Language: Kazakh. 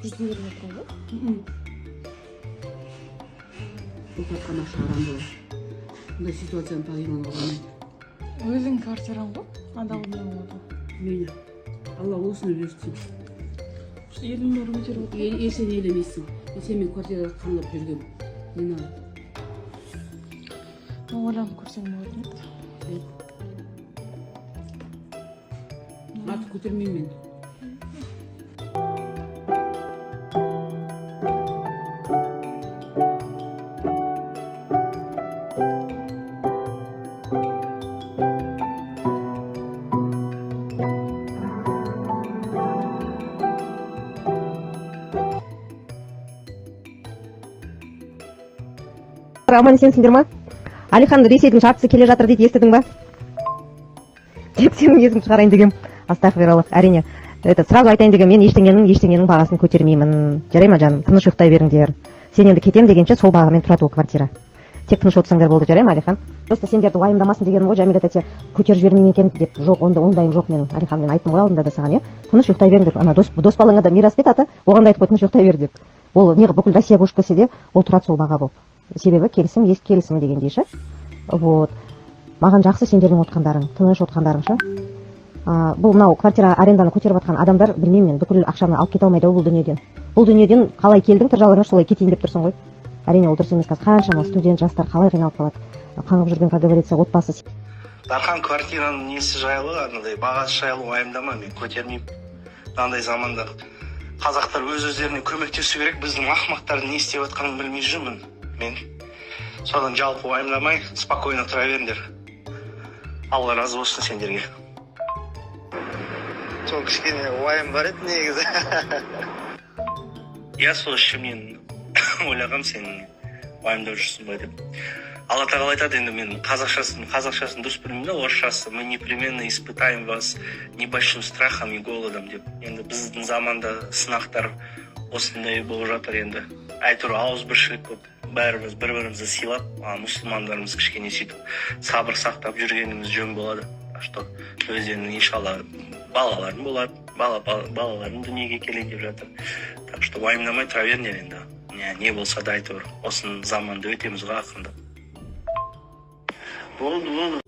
200 теңге деп жатыр ғой. Бұл тапқан ақша арам болады. Мұндай ситуацияны пайдалануға болмайды. Өзің квартираң ғой, адал не болады. Мейлі, Алла осыны бұйыртсын. Елдің бәрі көтеріп отыр. Сен елемейсің. Мен сенімен квартирада қаңғып жүргенмін, не надо. Ойланып көрсең болатын еді. Нет. Артық көтермеймін мен. Аман есенсіңдер ма? Әлихан, Ресейдің жартысы келе жатыр дейді, естідің ба? Деп сенің есіңді шығарайын дегем. Астағфираллах. Әрине, это сразу айтайын дегем, мен ештеңенің бағасын көтермеймін. Жарай ма, жаным? Тыныш ұйықтай беріңдер. Сен енді кетем дегенше, сол бағамен тұрады ол квартира. Тек тыныш отырсаңдар болды, жарай ма, Әлихан? Просто сендерді уайымдамасын дегенім ғой, Жәмила тәте көтеріп жібермей ме екен деп. Жоқ, онда ондайым жоқ менің. Әлихан, мен айттым ғой алдында да саған, иә, тыныш ұйықтай беріңдер. Ана дос балаңа да, Мирас ата, оған да айтып қой, тыныш ұйықтай бер деп. Ол неғып бүкіл Россия көшіп келсе де, ол тұрады сол баға болып. Себебі келісім есть келісім дегендей ше. Вот, маған жақсы сендердің отқандарың, тыныш отқандарың ше. Бұл мынау квартира аренданы көтеріп жатқан адамдар, білмеймін мен, бүкіл ақшаны алып кете алмайды ау бұл дүниеден. Бұл дүниеден қалай келдің, тыр жалаңаш солай кетейін деп тұрсың ғой. Әрине, ол дұрыс емес. Қазір қаншама студент жастар қалай қиналып қалады, қаңғып жүрген, как говорится, отбасы. Дархан, квартираның несі жайлы, анандай бағасы жайлы уайымдама, мен көтермеймін. Мынандай заманда қазақтар өз өздеріне көмектесу керек. Біздің ақымақтардың не істеп жатқанын білмей жүрмін мен. Содан жалпы уайымдамай, спокойно тұра беріңдер. Алла разы болсын сендерге. Сол кішкене уайым бар еді негізі. Иә, сол ішімнен ойлағам, сен уайымдап жүрсің ба деп. Алла тағала айтады енді, мен қазақшасын дұрыс білмеймін да, орысшасы: «Мы непременно испытаем вас небольшим страхом и голодом», — деп. Енді біздің заманда сынақтар осындай болып жатыр енді. Әйтеуір ауызбіршілік болып, бәріміз бір бірімізді сыйлап, мұсылмандарымыз кішкене сөйтіп сабыр сақтап жүргеніміз жөн болады. Так что өздерінің, иншалла, балаларың болады, балаларың дүниеге келейін деп жатыр. Так что уайымдамай тұра беріңдер енді. Не болса да, әйтеуір осы заманды өтеміз ғой ақырындап. Болды, болды.